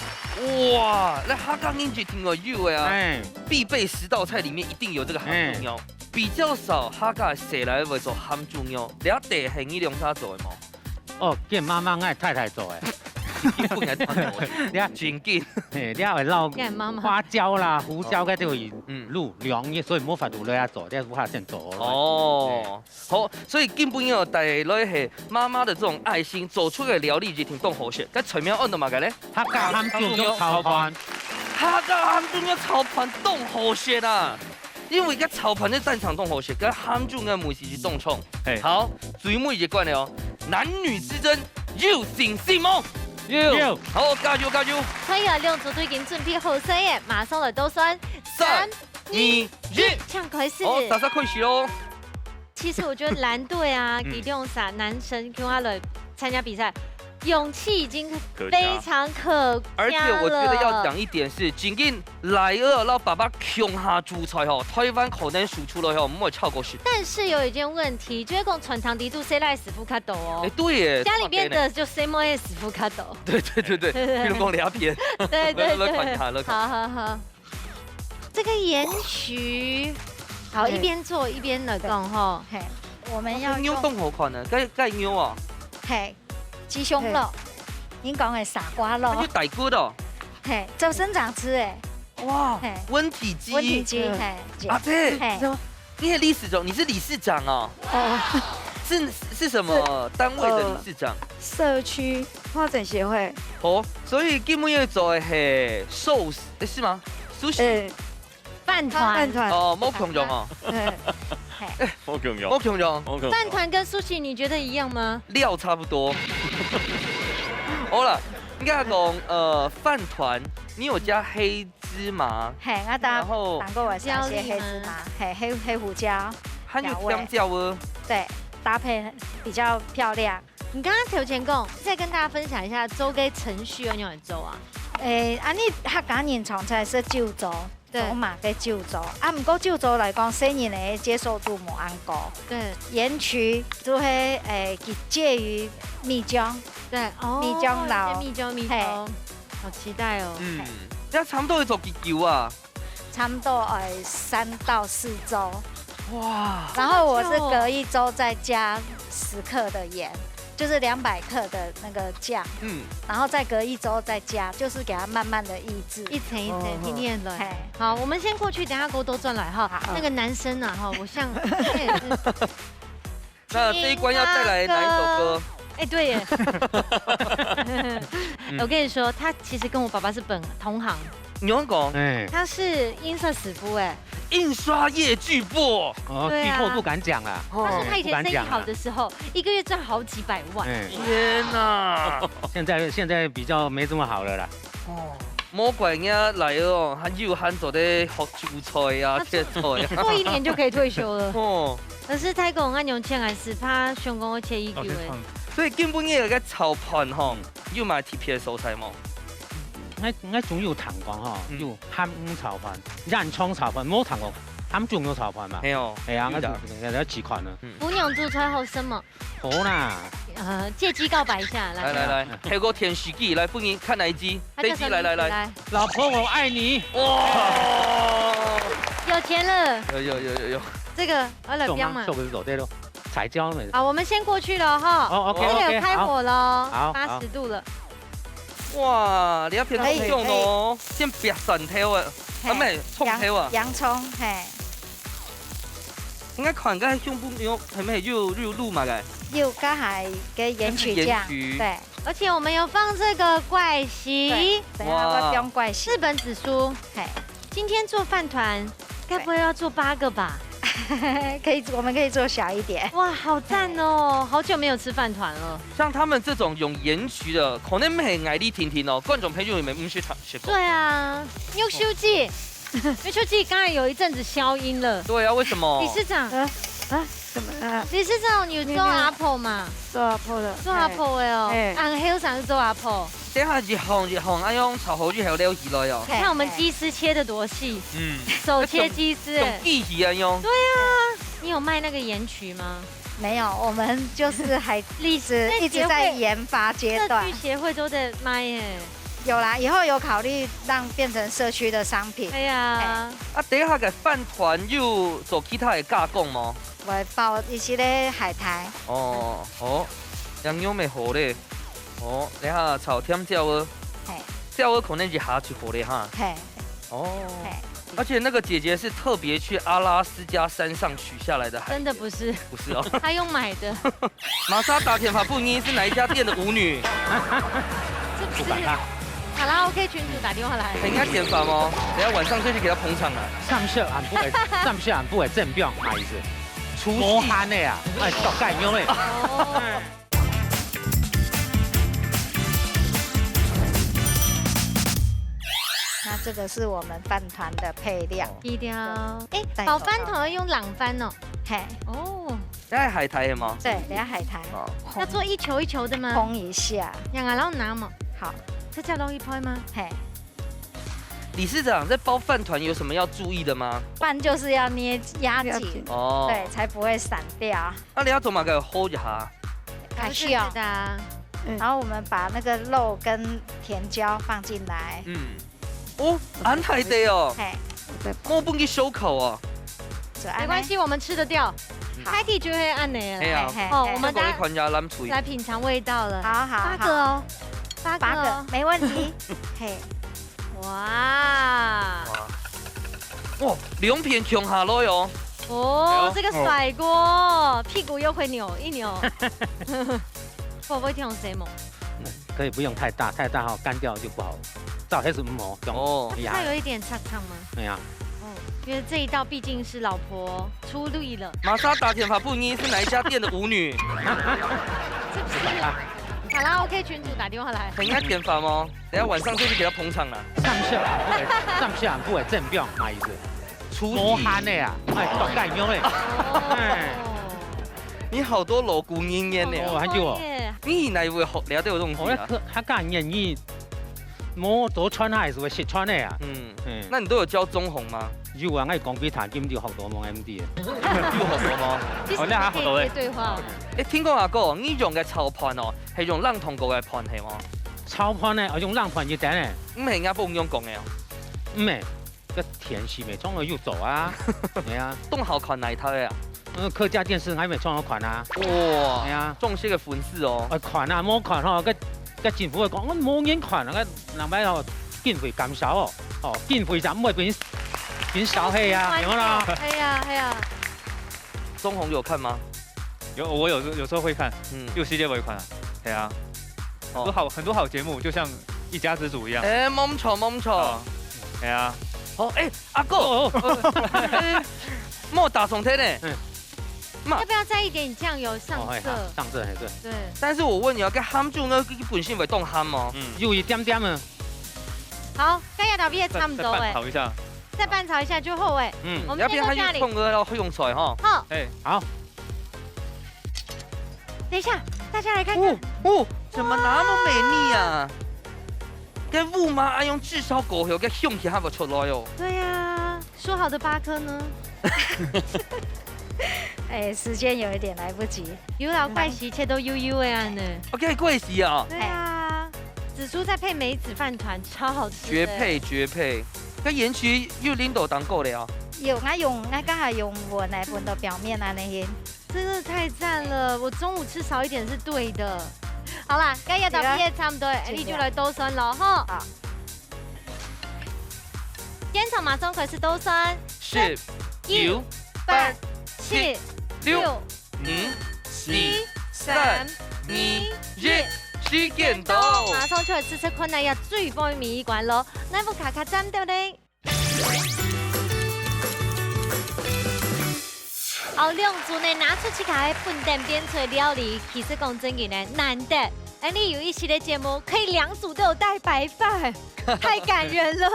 哇，該客家人一定愛有个啊！哎，必備十道菜裡面一定有這個鹹豬肉，比較少客家誰來會做鹹豬肉，這底係你兩儕做个無？哦，見媽媽，𠊎太太做个，你不應該做的，你看，真緊。嘿，你愛落見媽媽花椒啦、胡椒該就會嗯滷涼，所以無法度落去做，你無法先做。哦，好，所以今晡日哦，帶來係媽媽的這種愛心，做出个料理一定當好食。該菜名安到麼个呢？客家鹹豬肉炒飯，客家鹹豬肉炒飯當好食啊！因為該炒飯个單淨當好食，該鹹豬肉味緒當重。嘿好，最尾一關了哦，男女之爭有信心無？有，好，加油加油！歡迎兩組都已經準備好勢个，馬上來倒算三二一，請開始。好，大家開始哦。其實我覺得藍隊啊，嗯佢兩儕男生共下來參加比賽，勇氣已經可嘉非常可嘉了。而且我覺得要講一點是，真緊來哦，摎爸爸共下煮菜吼，台灣可能輸出來吼，毋會超過十。但是有一件問題，就係講餐廳裡肚細賴師傅較多哦哎，。對耶，家裡面的就細妹的師傅較多。對對對對，比如講兩片，對對來來看一對。下，來看。好好好。這個鹽曲，好，對一邊做一邊來講吼。嘿，我們要牛用動好看呢，該該牛啊，嘿雞胸肉，您講的傻瓜肉那就，帶骨的哦。嘿，做生長吃哎，哇嘿，溫體雞，溫體雞，嘿，阿姐，嘿，你是理事長，你是理事長哦？哦，是是什麼單位的理事長？社區發展協會，哦，所以今晡日做的係壽司，誒，是嗎？壽司。誒，飯團飯，團，哦，無共樣哦，誒，無共樣，無共樣。無共樣。飯團跟壽司你覺得一樣嗎？料差不多。好啦，應該講，呃，飯團，你有加黑芝麻，嘿，那當然後然過我撒些黑芝麻，嘿，黑黑胡椒，還有甜椒哦。對，搭配比較漂亮。你剛剛頭前講，再跟大家分享一下做个程序愛仰般做啊？誒，恁呢客家人常在食酒糟，對做麼个酒糟？啊，毋過酒糟來講，細人个接受度無恁高。對鹽曲就係誒，佢介於米漿，對哦，米漿摎有些米漿米嘿漿，好期待哦。嗯，那差不多要做幾久啊？差不多誒三到四週。哇，然後我是隔一週再加十克的鹽，就是兩百克的那個醬，嗯，然後再隔一週再加，就是給它慢慢的抑制。一層一層天天來。嘿，好，我們先過去，等下過多轉來哈。好那個男生啊哈，我像這也是那這一關要帶來哪一首歌？哎，對耶。我跟你說，他其實跟我爸爸是本同行，你有講，哎，他是印刷師傅哎。印刷業巨擘。哦，對啊劇透不敢講啦。哦他說他以前生意好的時候，一個月賺好幾百萬。哎，天哪！現在現在比較沒這麼好了啦。哦，莫怪人家來哦，還有還做得學煮菜啊、切菜啊。做一年就可以退休了。哦，可是泰國恁樣錢還係怕想講愛切一久哎。所以今晡日个炒飯吼，有麼特別个所在無？ 𠊎，𠊎總有聽過吼，嗯。有鹹魚炒飯、煙腸炒飯，無聽過鹹豬肉炒飯嘛。係哦，係啊，有的。𠊎就，𠊎就試看啊。嗯。姑娘煮菜好食無？好啦。呃，借機告白一下，來。來，來，來，還有個電視機，來，分你看哪一機？這一機，來，來，來。來。老婆，我愛你。哇！有錢了。有，有，有，有，有。這個，我來標嘛。送啊，送給手，對咯。彩椒呢？好，我們先過去了哈。哦，OK，這個有開火了哦，OK，好。好，好。八十度了。 哇，你這片可以，香哦，可以。先煸蒜頭啊，嘿，啊，毋係，蔥頭啊。洋，洋蔥，嘿。應該看該香檳有，係毋係有，有滷嘛个？有，剛才个鹽曲醬，這是鹽曲。對。而且我們有放這個怪喜。對，等一下我放怪喜。哇。日本紫蘇。嘿。今天做飯糰，該不會要做八個吧？可以，我們可以做小一點。哇，好讚哦！好久沒有吃飯糰了。像他們這種用鹽曲的，可能毋係𠊎俚定定哦，觀眾朋友你們毋識食過。對啊，玉秀姐，玉秀姐剛才有一陣子消音了。對啊，為什麼？理事長，啊，啊，怎麼了？理事長，你做阿婆嘛？做阿婆了。做阿婆的哦，嘿。恁後生就做阿婆。 等下一項一項，恁樣炒好以後撈起來哦。嘿，你看我們雞絲切得多細，嗯。手切雞絲，用，用機器恁樣。對啊，你有賣那個鹽曲嗎？沒有，我們就是還一直，一直在研發階段。社區協會都在賣耶。有啦，以後有考慮讓變成社區的商品。對啊。嘿。啊，等一下个飯糰有做其他的加工嗎？ 會包一息仔海苔。哦，哦，恁樣乜好咧。哦，等下炒甜椒仔。嘿。椒仔可能一下就好咧哈。嘿。哦。嘿。而且那個姐姐是特別去阿拉斯加山上取下來的海鹽。真的不是。不是哦。她用買的。瑪莎打電話問你是哪一家店的舞女。這不是。不管她。卡拉OK群主打電話來。人家電話嗎？等下晚上就去給她捧場啊。三十暗晡个，三十暗晡个正表，啥意思？ 出無閒个啊，哎，大概樣咧。哦。那這個是我們飯糰的配料。一定要，哎，帶走。包飯糰要用冷飯哦。嘿。哦。這係海苔係嗎？對，這係海苔。哦。要做一球一球的嗎？烘一下。仰仔摎拿無？好。這樣容易拍嗎？嘿。 理事長，在包飯糰有什麼要注意的嗎？飯就是要捏壓緊，壓緊。哦。對，才不會散掉。啊你愛做麼个？烌一下。還需要。是的啊。嗯。然後我們把那個肉跟甜椒放進來。嗯。哦，恁大垤哦。嘿。無分佢收口哦。就恁呢。沒關係，我們吃得掉。嗯。海底就會恁呢了。係啊。嘿，嘿，哦，嘿。我們大家這個一款也攬出去。來品嚐味道了。好，好，八個哦。好。八個哦。八個，沒問題。嘿。 哇。哇。哇，兩片共下來哦。哦，哎喲。這個甩鍋，屁股又會扭一扭。會不會忒細無？嗯，可以不用太大，太大哈，乾掉就不好。照黑是唔好，哦。這樣厲害。它有一點燙燙嗎？對啊。哦，因為這一道畢竟是老婆出力了。瑪莎打電話問你是哪一家店的舞女。這不是卡拉OK群主打電話來。人家電話嗎？ 等下晚上就去給她捧場啦。三十暗晡个，三十暗晡个正表，啥意思？出無閒个啊，哎，大概樣咧。哦。哎。你好多老古人言呢。哦，還有哦。對耶。你哪位學了這個東西啊？哦，那客，客家諺語，無多穿還係會識穿个啊。嗯。嗯。那你都有教中紅嗎？有啊，𠊎講比他今就學到無M D个。有學到嗎？其實哦，那還學到咧。可以對話。哎，聽講阿哥，你用个炒飯哦，係用冷凍過个飯係無？ 炒飯呢，愛用冷飯一等呢。毋係，人家毋用講个哦。毋係，這電視乜常常有做啊。係啊。當好看哪一套个啊？嗯，客家電視還乜常常看啊。哇，係啊。忠實个粉絲哦。愛看啊，無看吼，該，該政府會講，嗯，無人看啊，該人家吼，經費減少哦，哦，經費就毋會變，變少係啊，有無啦？係啊，係啊。 中紅有看嗎？有，我有，有時候會看，嗯。有時間我會看啊，對啊。哦。很多好，很多好節目，就像一家之煮一樣。哎，無錯，無錯。哦，對啊。哦，哎，阿哥，哦，哦。哎，莫打重聽呢。嗯。嘛。要不要再一點醬油上色？哦，哎，上色，哎，對。對。但是我問你哦，該鹹豬肉佢本身會當鹹嗎？嗯。有一點點啊。好，該也差不多哎。再，再拌炒一下。 再拌炒一下就好欸。嗯，我們先到這裡。這片還有蔥仔咯，會用菜哈。好。哎。好。等一下，大家來看看。哦，哦，怎麼那麼美麗啊？該烏麻愛用炙燒過後，該香氣還會出來哦。對啊，說好的八顆呢？哎，時間有一點來不及。有啦，怪喜切到幼幼个啊呢。OK，怪喜啊。對啊，紫蘇再配梅子飯團，超好吃。絕配絕配。該鹽曲又淋到當高了啊。有，我用，我剛好用碗來分到表面啊那些。真的太讚了！我中午吃少一點是對的。好啦，該一道菜差不多，你就來倒算了吼。好。現場馬上開始倒算，十、九、八、七、六、五、四、三、二、一，時間到。馬上就來試試看，那也最尾一關咯。那不卡卡站對不對？ 後兩組呢拿出自家个本等變出个料理，其實講真个呢，難得，恁呢有意思个節目，可以兩組都有帶白飯，太感人了。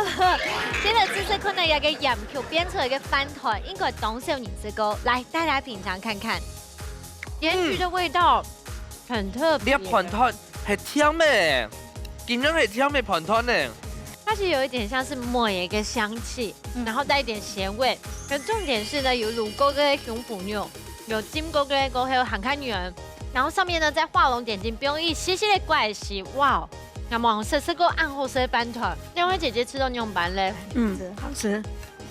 現在試試看呢，這個鹽曲變出來个飯團，應該當少人食過，來，大家品嚐看看。鹽曲的味道很特別。這飯團係甜个，竟然係甜个飯團呢。它其實有一點像是梅个香氣，然後帶一點鹹味。可重點是呢，有滷過个香麩肉，有浸過个過後還較軟，然後上面呢再畫龍點睛，放一些些个怪喜，哇！那麼食食過恁好食个飯團，兩位姐姐食到仰般咧？嗯，好吃，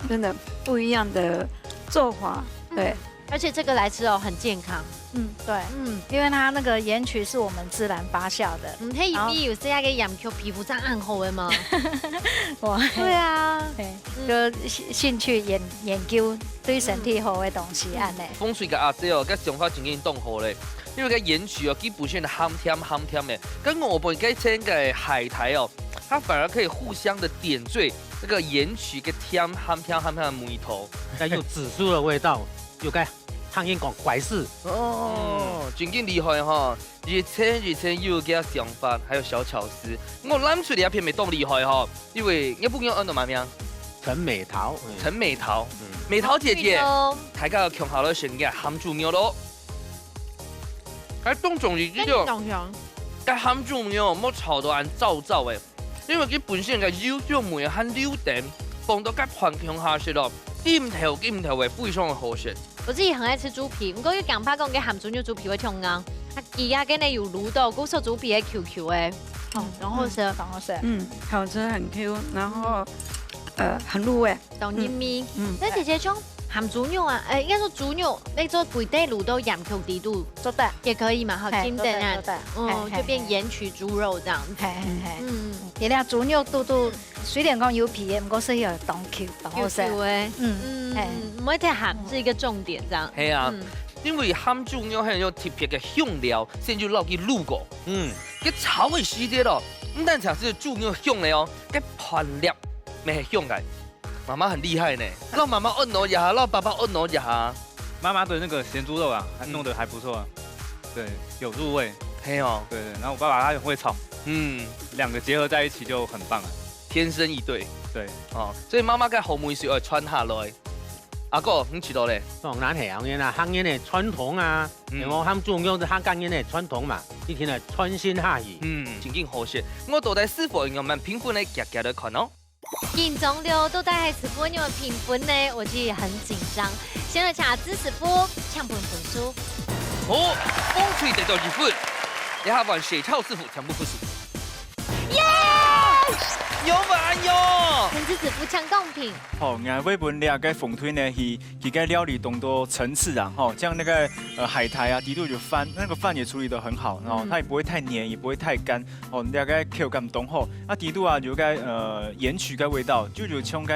真的不一樣的做法，對。 而且這個來吃哦，很健康。嗯，對，嗯，因為它那個鹽曲是我們自然發酵的。嗯，佢入面有寫个鹽曲，皮膚上恁好个嗎？哇，對啊，對，就興興趣研研究對身體好的東西，恁呢。風水个阿姐哦，該想法真經當好咧，因為該鹽曲哦，基本上鹹甜鹹甜个，跟我們該層个海苔哦，它反而可以互相的點綴那個鹽曲个甜鹹甜鹹甜的味道。該有紫蘇的味道，有該 漢人講怪喜。哦，真經厲害哈！一層一層有个想法，還有小巧思。我諗出來這片乜當厲害哈，因為你本名安到麼名？陳美桃，陳美桃，美桃姐姐，大家共下來食个鹹豬肉咯。還當中意這種，該鹹豬肉莫炒到恁燥燥个。 因為佢本身个油就梅還流等，放到該飯共下食咯，金頭金頭个非常个好食。我自己很愛吃豬皮，毋過又驚怕講該鹹豬肉豬皮會忒硬，佢啊，今日有滷到，故所豬皮个Q Q个，哦，然後是，然後是，嗯，好吃很Q，然後呃很入味。 當入味。嗯，那姐姐像鹹豬肉啊，呃，應該說豬肉，那做歸垤滷到鹽曲底肚，做得，也可以嘛，好，浸等啊，嗯，就變鹽曲豬肉這樣子。嘿嘿嘿，嗯，你那豬肉肚肚雖然講有皮，毋過係有當Q，當好食。Q Q个，嗯，嗯，毋會忒鹹，是一個重點這樣。係啊，因為鹹豬肉還有特別个香料，先就落去滷過，嗯，該炒个時節咯，毋單淨係豬肉香个哦，該飯粒乜係香个。 媽媽很厲害呢，摎媽媽按摩一下，摎爸爸按摩一下。媽媽的那個鹹豬肉啊，還弄得還不錯啊，對，有入味。嘿哦，對對，然後我爸爸他很會炒，嗯，兩個結合在一起就很棒了。天生一對。對，哦，所以媽媽个好味緒愛傳下來。阿哥，你知道咧？當然係啊，因為客人个傳統啊，嗯然後他們重要是客家人个傳統嘛，一定要傳承下去。嗯，真經好食。我到底師傅用麼个評分來夾夾來看哦。 緊張了，到底係師傅仰般評分呢？我其實也很緊張。先來請阿志師傅，請分分數。好，紅隊得到一分，這下換雪超師傅請分分數。耶！有無恁樣？阿志師傅請講評。好，𠊎會分這個紅隊呢，佢佢个料理當多層次啊，吼，像那個呃海苔啊，底肚有飯，那個飯也處理得很好，然後它也不會太黏，也不會太乾。 哦，這個口感當好。啊，底肚啊有個呃鹽曲个味道，就有像個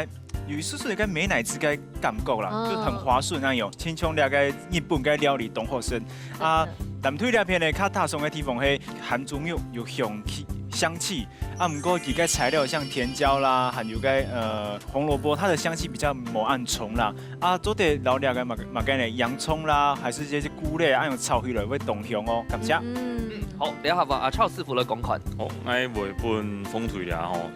有一絲絲个美乃滋个感覺啦，哦就很滑順那樣，親像這個日本个料理當好食。啊，藍隊這片呢，較打爽个地方係鹹豬肉有香氣香氣，啊，毋過佢个材料像甜椒啦，還有個呃紅蘿蔔，它的香氣比較無恁重啦。啊，做得摎這個麼麼个呢，洋蔥啦，還是這些菇類，啊，用炒起來會當香哦，感謝。嗯，好，這下換阿超師傅來講看。哦，𠊎會分紅隊啦吼，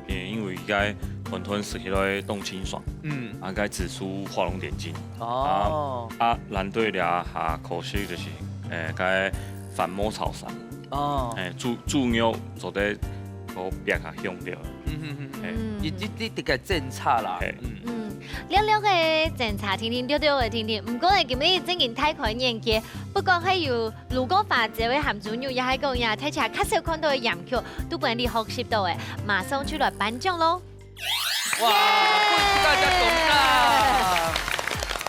因因為該飯團食起來當清爽，嗯，啊，該紫蘇畫龍點睛，哦，啊，藍隊啦哈，可惜就是，誒，該飯無炒熟，哦，誒，豬豬肉做得無別下香料。嗯哼哼哼，嘿。嗯。一、一、一直个爭吵啦。嘿。嗯。嗯，略略个爭吵定定，略略个定定。毋過呢，今日正經大開眼界，不管係有滷過花椒个鹹豬肉，也係講呀，大家較少看到个鹽曲，都分你學習到个。馬上就來頒獎咯。哇，恭喜大家，恭喜啦！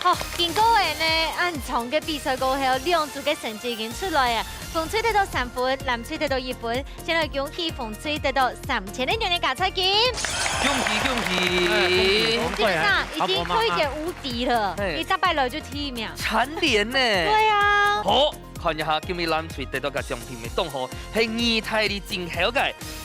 好，經過个呢，恁長个比賽過後，兩組个成績已經出來了。紅隊得到三分，藍隊得到一分。先來恭喜紅隊得到三千个銀个加菜金。恭喜恭喜！哎，恭喜，紅隊啊，基本上已經可以講無敵了，差不多嘛。嘿。你逐擺來就第一名。蟬聯呢？對啊。好， 看一下今日藍隊得到个獎品無？當好，係義大利進口个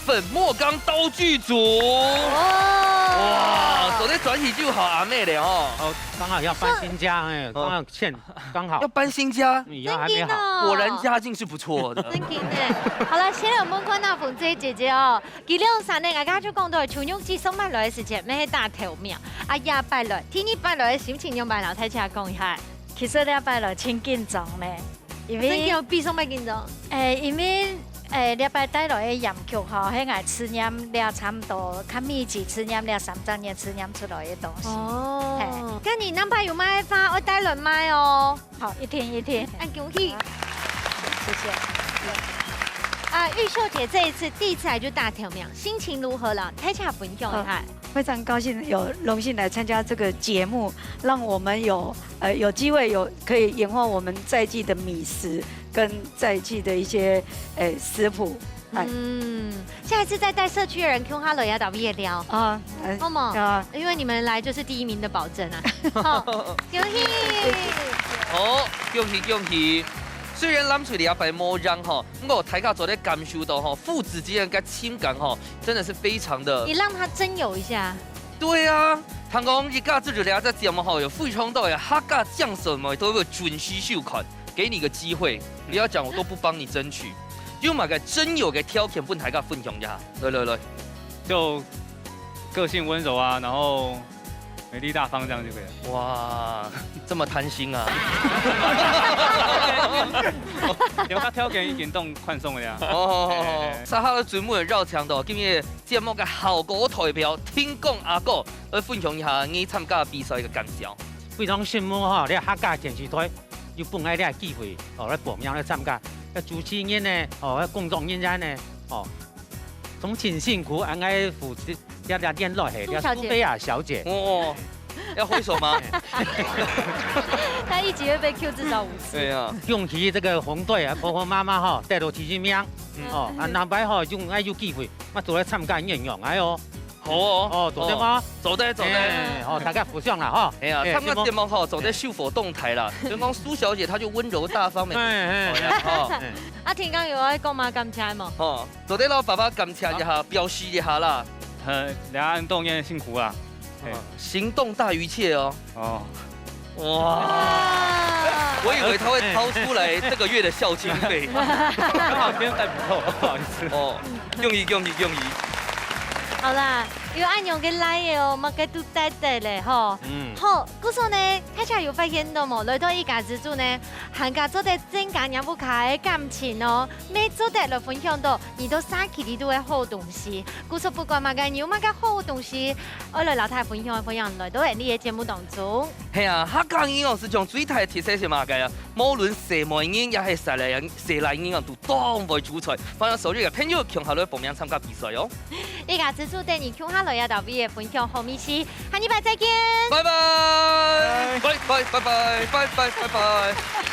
粉末鋼刀具組。哦。哇，做得轉去就好阿妹了哦。哦，剛好要搬新家，哎，哦。剛好現，剛好。要搬新家？嗯，以後還沒好。真的哦。果然家境是不錯的。真的呢。好了，先來問看那紅隊姐姐哦，佢兩儕呢，剛剛就講到，像玉姐上擺來个時節，乜係打頭名，啊，這擺來，第二擺來个心情，用白老太太講一下。其實這擺來真緊張呢。 因為，真緊張，比上擺緊張。誒，因為，誒，這擺帶來个鹽曲吼，係𠊎試驗了差不多，較密集試驗了三十年試驗出來个東西。哦。嘿。該你兩擺有麼个花愛帶來賣哦？好，一定，一定。恁恭喜。好，謝謝。啊，玉秀姐這一次第一次來就打頭名，心情如何了？大家分享一下。嗯。 非常高興有榮幸來參加這個節目，讓我們有，呃，有機會有可以演化我們在地的美食跟在地的一些，呃，食譜。哎。嗯，下一次再帶社區的人共下來也打夜聊。啊，哎，好嗎？啊。因為你們來就是第一名的保證啊。好，恭喜！好，恭喜恭喜！雖然藍隊這擺無贏吼，毋過大家做得感受到吼，父子之間个情感吼， 真的是非常的。你讓他徵友一下。對啊，聽講一家之煮這隻節目吼，有非常多个客家掌聲們都會準時收看，給你個機會，不要講我都不幫你爭取，有麼个徵友个條件分大家分享一下。來來來。就個性溫柔啊，然後美麗大方這樣就可以了。哇，這麼貪心啊！有他條件已經當寬鬆了呀。哦，嘿嘿嘿。這下个節目很繞場的哦，今日 節目个效果代表，聽講阿哥來分享一下你參加比賽个感想。非常羨慕吼，這客家電視台有分𠊎這機會，哦，來報名來參加。該主持人呢，哦，該工作人員呢，哦，總真辛苦，恁樣負責，這，這聯絡係，朱小姐。這蘇菲亞小姐。哦，要揮手嗎？他一集會被Q至少五次。對啊。恭喜這個紅隊啊，婆婆媽媽吼，得到第一名。嗯。哦，啊，嗯。下擺吼，有，還有機會，嘛，做來參加演講，哎喲。 好哦。哦，做得嗎？哦，做得，做得。哎，好，大家互相啦，哈。哎呀，哎，他們節目哈，做得秀佛動態啦。就講蘇小姐，她就溫柔大方，每次，哎，哎，哦，哎，哈。哎。啊，天剛有愛講麼感謝無？哦，做得摎爸爸感謝一下，好。表示一下啦。呃，兩岸多年辛苦啊。哎。哦，行動大於一切哦。 哦。哇。哇。我以為他會掏出來這個月的孝親費。今天帶不夠，不好意思。哦，恭喜，恭喜，恭喜。好啦，有恁樣个倈仔哦，麼个都帶得咧吼。嗯。好，故所呢，大家有發現到無？來到一家之煮呢，還加做得增加若屋下个感情哦。 乜做得來分享到你到社區裡肚个好東西。故所不管麼个，你有麼个好東西，愛來摎大家分享个，歡迎來到𠊎俚个節目當中。係啊，客家人哦，係講最大个特色係麼个啊？無論細妹人也係細倈人，細倈人哦，都當會煮菜。歡迎所有个朋友共下來報名參加比賽哦。一家之煮等你共下來也到位个分享好味緒，下禮拜再見。拜拜。拜拜，拜拜，拜拜，拜拜。